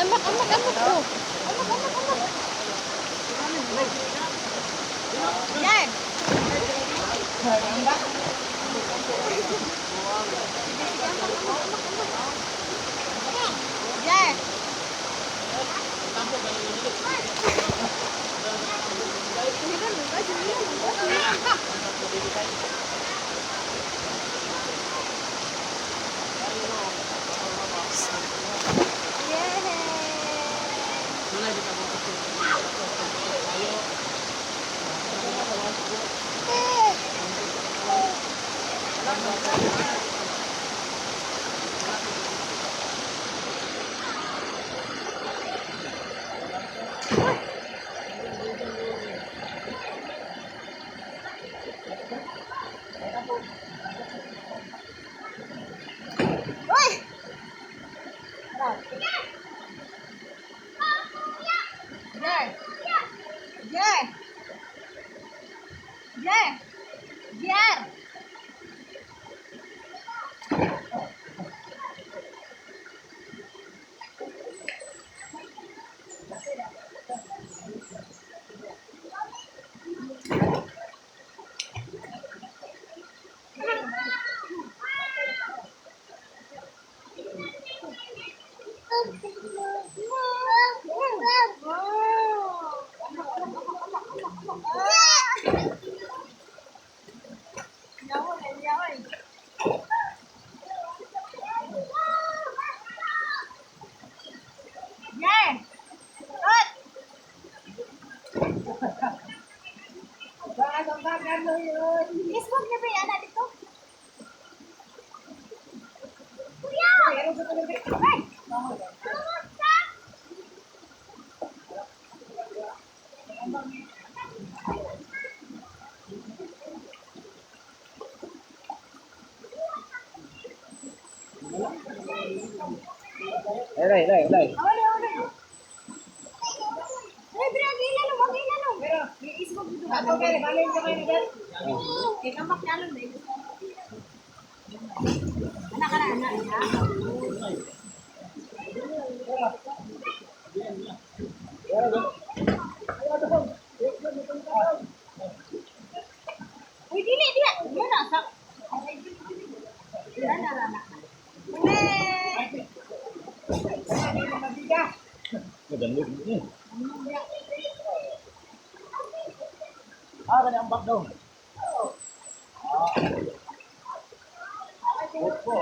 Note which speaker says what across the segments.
Speaker 1: Ambak, ambak, ambak. Oh. Ambak, ambak, ambak. Yan. Sige, ambak, ambak, ambak, ambak. Yan. Yay! Uy! Yeah. Yeah. Yeah. Yeah. Yeah. Cut. Isbog niya ba yan na dito? Kuya! Ay!
Speaker 2: Lay, lay, lay.
Speaker 1: Awali, awali. Ay, bre, ang ilalong, ang ilalong. Isbog dito. Kay kamak na alon, eh. Anak ka na, anak. Ha? Uy, dili, dili. Yun na, sa. Rana, rana. Eh!
Speaker 2: Madamig. Ah, kani ang back daw. Ah. Opo.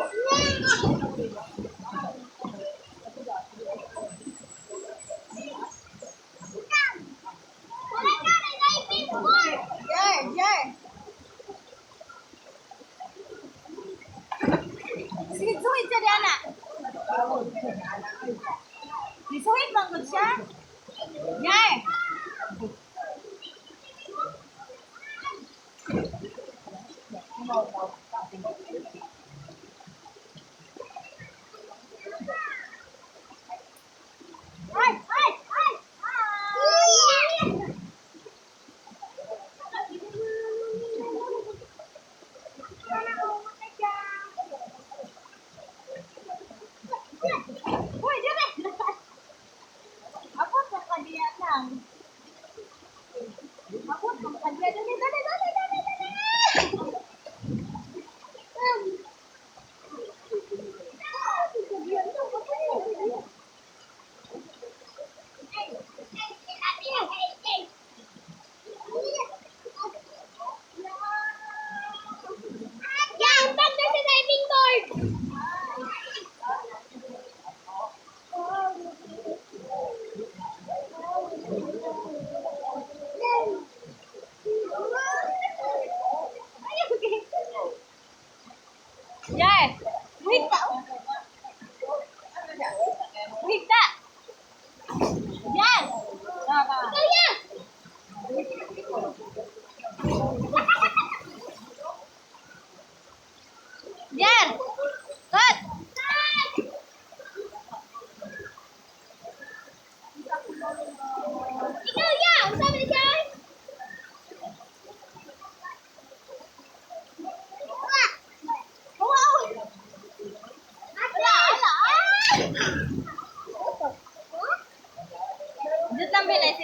Speaker 1: Yeah, yeah. Sige, suhid siya, Diana. Gisuhid bang gud siya? Yeah. Ay, ay, ay, ay! Uy, dire! Abot sa kadiya lang. Abot sa kadiya. Dali, dali, dali, dali, dali!
Speaker 3: Yeah, ang bag na sa diving board.
Speaker 1: Ay, okay. Yeah. Wait ta. Wait ta. Yes.
Speaker 3: Ikaw yan.
Speaker 1: Yes. Cut.
Speaker 3: Ikaw yan. Sabi siya.
Speaker 1: Wow. Ala, ala. Ah!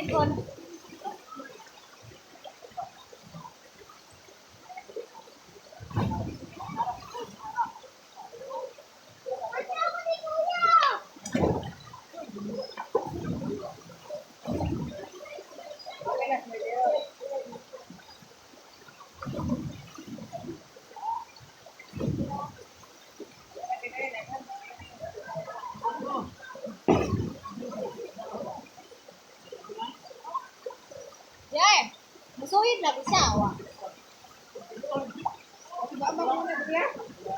Speaker 1: Basketball.
Speaker 3: Ate, ako ni Kuya!
Speaker 1: Jer! Musuhid lang isa, wa.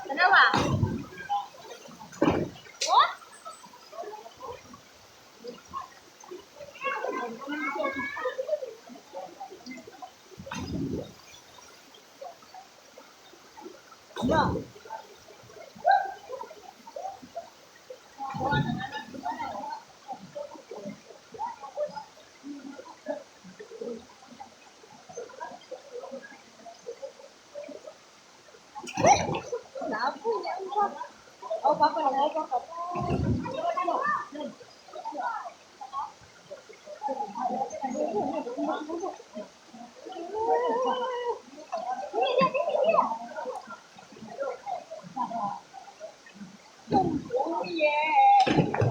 Speaker 1: Tanawa. Oh? Napo niya ang pa. Oh, papa lang, oh, papa. Dili, dili, dili.
Speaker 3: Oh, yeah!